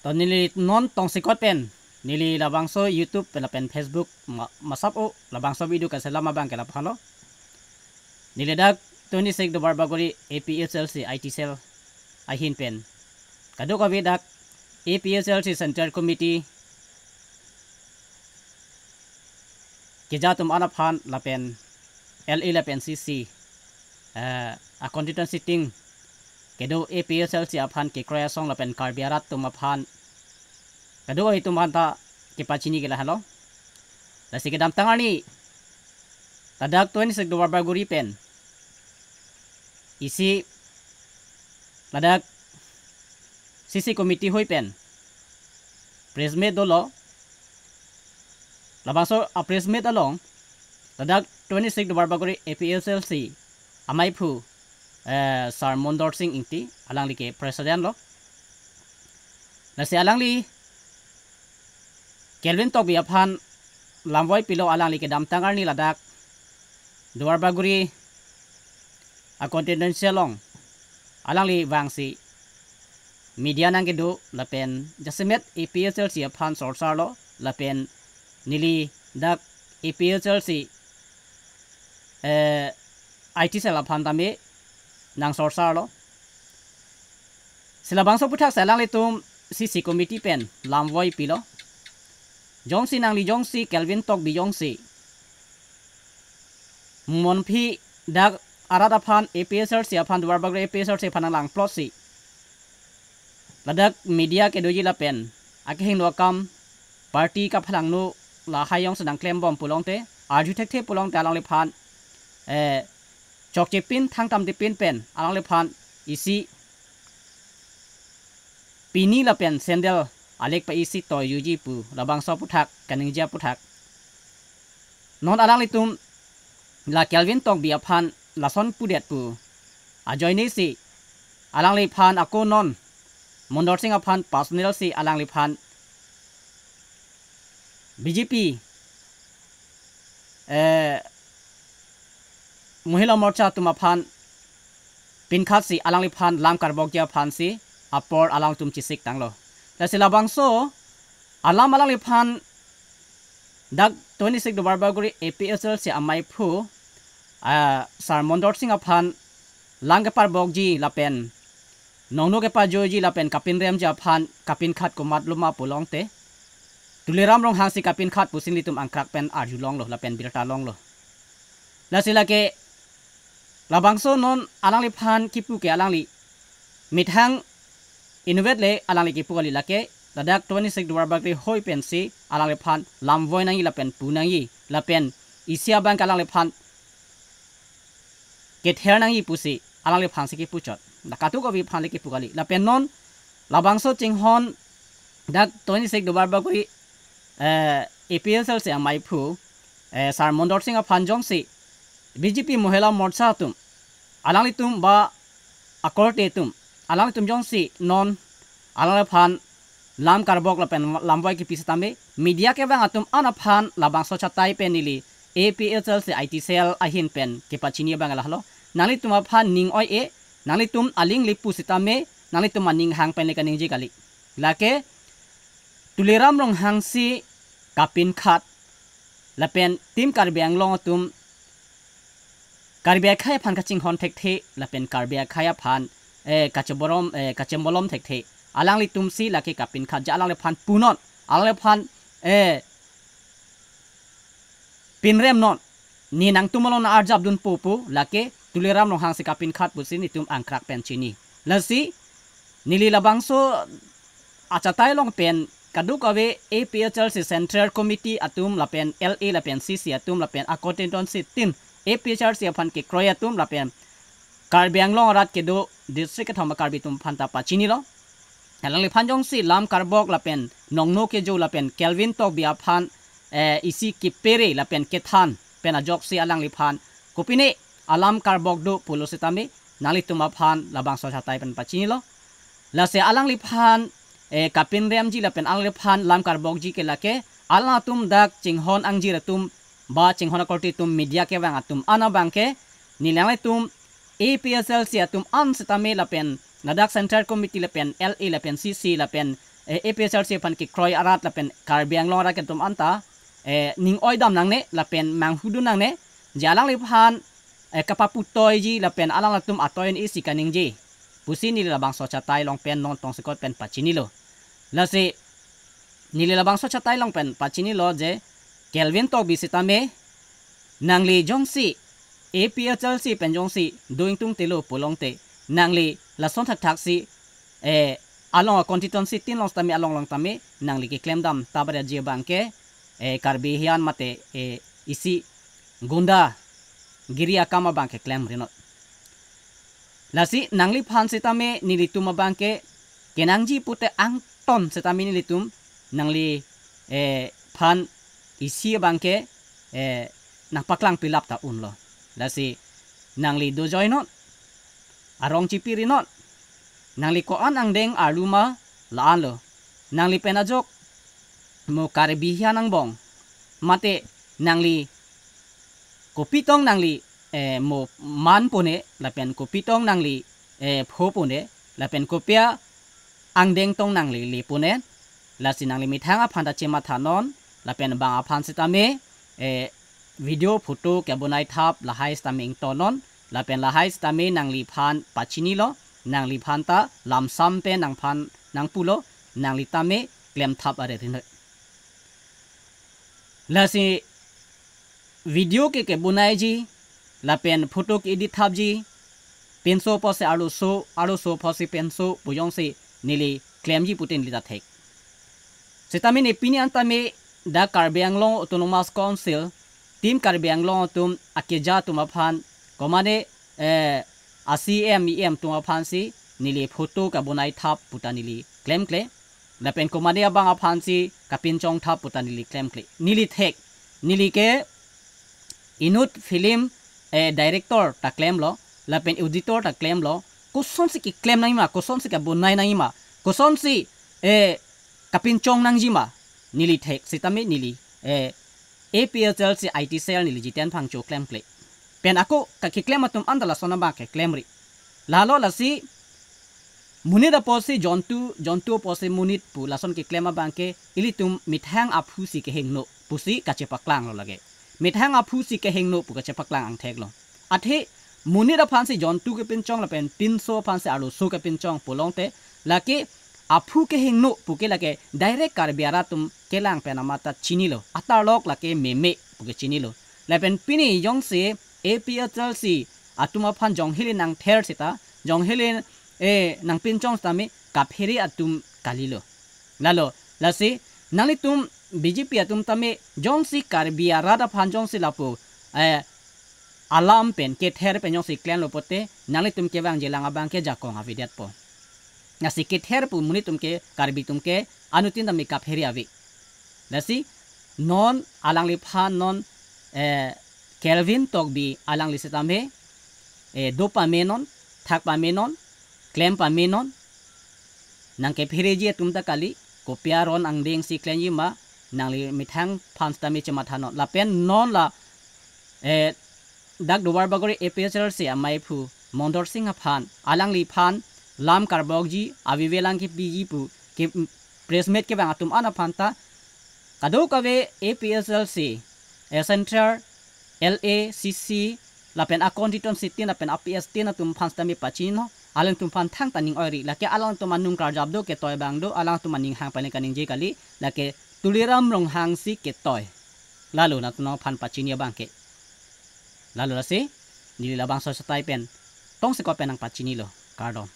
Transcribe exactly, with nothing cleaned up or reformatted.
To neli non tongsekot pen, neli labangso YouTube pen lapen Facebook ma-, masap o, labangso video kaselam abang ke laphan lo. Neli dak twenty-six Duarbagori A P H L C I T cell ahin pen, kadokave dak A P H L C Central Committee keja atum an aphan lapen L A lapen C C, eh, a constituency ting kedo A P H L C aphan kekroi asong lapen Karbi arat atum aphan, kadokave atum aphan ta kepachini ke lahelo. Lasi kedamtang arni ladak twenty-six Duarbagori pen isi ladak C C committee hoi pen press meet dolo. Labangso a press meet along ladak twenty-six Duarbagori A P H L C amaiphu, eh, Sir Mondor Sing Ingti, alangli ke president lo. Lasi alangli Kelvin Tokbi aphan lamvoi pilo, alangli kedamtang arni ladak Duarbagori a constituency along alangli vangsi media nangkedo lapen jasemet A P H L C aphan sorsar lo lapen neli dak A P H L C, eh, I T cell aphan tame nangsorsar lo. Si labangso aphuthak si alanglitum C C committee pen lamvoi pilo. Jongsi nangli, jongsi Kelvin Tokbi jongsi monphi dak arat aphan, A P H L C aphan, Duarbagori A P H L C aphan nanglang plot si ladak media kedoji lapen akehingno akam party kaphalangno lahai jongsi nangklembom pulote, arju thekthe pulote alangliphan, eh, chokchepin thangtamtepin pen alangliphan isi pini lapen sandal alek pa isi toijuji pu labangso aphuthak, kaningje aphuthak. Non alanglitum la Kelvin Tokbi aphan lason pudet pu ajoine si alangliphan ako non Mondor Sing aphan personal si alangliphan B J P, eh, Mohila Morcha atum aphan pinkhat si alangliphan lam karbokji aphan si apor alangtum chesik tanglo. Lasi labangso alam alangliphan dak twenty-six Duarbagori A P H L C amaiphu, ah, Sir Mondor Sing aphan lam keparbokji lapen nongno kepajoiji lapen kapinremji aphan kapinkhat komatlo ma pulote, Tuliram Ronghang si kapinkhat pusi nelitum angkrak pen arjulonglo lapen birta longlo. Lasi lake labangso non alangliphan kipu ke alangli methang inutvet le alangli kipu kali, lake ladak twenty-six Duarbagori hoi pensi alangliphan lamvoi nangji lapen pu nangji lapen isi abang ke alangliphan kether nangji pusi alangliphan si kipuchot. Dak kadokave aphan le kipu kali. Lapen non labangso chinghon dak twenty-six Duarbagori, eh, A P H L C amaiphu, eh, Sir Mondor Sing aphan jongsi B J P Mohila Morcha atum, alanglitum ba akorte atum, alanglitum jongsi non alangliphan lam karbok lapen lamvoi kipi setame media kevang atum an aphan labangso chatai pen neli A P H L C I T cell ahin pen kepachini abang lahelo. Nanglitum aphan ning oi-e, nanglitum aling le pu setame nanglitum aning hang pen le kaningje kali. Lake Tuliram Ronghang si kapinkhat lapen Team Karbi Anglong atum Karbi akhei aphan kachinghon thekthe lapen Karbi akhei aphan, eh, kachebolom, eh, kachembolom thekthe alanglitum si lake kapinkhat, ja alangliphan punon, alangliphan, eh, pinremnon, ne nangtum along nang-arjapdunpo pu lake Tuliram Ronghang si kapinkhat pusi nelitum angkrak pen chini. Lasi neli labangso achatai along pen kadokave A P H L C Central Committee atum lapen L A lapen C C atum lapen a constituency ting A P H L C aphan kekroi atum lapen Karbi Anglong arat kedo district kethom a Karbi atum aphan ta pachinilo. Alangliphan jongsi lam karbok lapen nongno kejo lapen Kelvin Tokbi aphan, eh, isi kepere lapen kethan pen ajoksi alangliphan kopine alam karbok do pulo setame nanglitum aphan labangso achatai pen pachinilo. Lasi alangliphan, eh, kapinremji lapen alangliphan lam karbokji ke lake alangtum dak chinghon angjir atum ba chinghon akorte atum media kevang atum an abang ke neli nanglitum A P H L C atum an setame lapen ladak Central Committee lapen L A lapen C C lapen, eh, A P H L C aphan kekroi arat lapen Karbi Anglong arat atum anta, eh, ning-oidam nangne lapen manghudun nangne, je alangliphan, eh, kapaputoiji lapen alanglitum atoi-un-isi kaningje pusi neli labangso achatai along pen non tongsekot pen pachinilo. Lasi neli labangso achatai along pen pachinilo je Kelvin Tokbi sitame nangli jongsi A P H L C pen jongsi do ingtungtelo pulote nangli lason thakthaksi, eh, along a-constituency tin along sitame along along tame nangli keklemdam tabarji abangke, eh, Karbi hian mate, eh, isi gundagiri akam abangke klemrinot. Lasi nangliphan sitame nelitum abangke kenangji pute angton sitame nelitum nangli, eh, phan isi abangke, eh, nangpaklang pilap ta unlo. Lasi nangli dojoinon, arong chipirinot, nangli ko-an angdeng arlu ma la-anlo. Nangli pen ajok mo Karbi hian angbong mate nangli kopi tong nangli, eh, mo man pune lapen kopi tong nangli, eh, pho pune lapen kopi angdeng tong nangli le pune, lasi nangli methang aphan ta chemathanon lapen bang aphan sitame, eh, video photo kebonai thap lahai sitame ingtonnon lapen lahai sitame nangliphan pachinilo, nangliphan ta lamsam pen nangphan nangpulo, nangli tame klemthap are rinoi. Lasi video ke kebonaiji lapen photo ke-edit thapji pinso apotsi arloso, arloso apotsi pinso pu jongsi neli klemji pute neli ta thek. Sitame ne pini an tame dak Karbi Anglong Autonomous Council, Team Karbi Anglong atum akeja atum aphan, komane, eh, a-C M, E M atum aphansi neli photo kebonai thap puta neli klemkle. Lapen komane abang aphansi kapinchong thap puta neli klemkle. Neli thek, neli ke inut film, eh, director ta klemlo, lapen editor ta klemlo, kosonsi keklem nangjima, kosonsi kebonai nangjima, kosonsi, eh, kapinchong nangjima, neli thek, sitame neli, eh, A P H L C I T cell neli Jiten Phangcho klemkle. Pen ako kakeklem atum anta lason abang keklemri. Lalo lasi monit apotsi jontu, jontu apotsi monit pu lason keklem abangke ilitum methang aphusi kehingno pusi kachepaklanglo lake. Methang aphusi kehingno pu kachepaklang angtheklo. Athe monit aphansi jontu kepinchong lapen pinso aphansi arloso kepinchong pulote lake aphu kehingno puke lake direct Karbi arat atum kelang pen amat ta chinilo. Atarlok lake meme puke chinilo. Lapen pini jongsi A P H L C atum aphan jonghili nangther seta, jonghili, eh, nangpinchong sitame kaphere atum kalilo. Lalo, lasi nanglitum B J P atum tame jongsi Karbi arat aphan jongsi lapu, eh, alam pen kether pen jongsi klemlo pute nanglitum kevangjilang abangke jakong avedetpo. Lasi kether pu monit atum ke, Karbi atum ke anuttin tame kaphere ave. Lasi non alangliphan non, eh, Kelvin Tokbi alangli sitame, eh, do pamenon, thak pamenon, klem pamenon. Nangkephereji atum ta kali, kopi aron angdengsi klemjima, nangli methang aphan sitame chemathanon. Lapen non la, eh, dak Duarbagori A P H L C amaiphu Mondor Sing aphan, alangliphan lam karbokji, avive lang kepiji pu ke, press meet kevang atum an aphan ta kadokave A P H L C, eh, Central, L A, C C, lapen a-constituency tin lapen a-P S tin atum aphan sitame pachininon, alangtum aphan thangta ning-oiri, lake alangtum anung karjap do, ketoi abang do, alangtum aning hang pale kaningje kali, lake Tuliram Ronghang si ketoi. Lalo nangtum aphan pachini abangke. Lalo lasi neli labangso achatai pen tongsekot pen nangpachinilo. Kardom.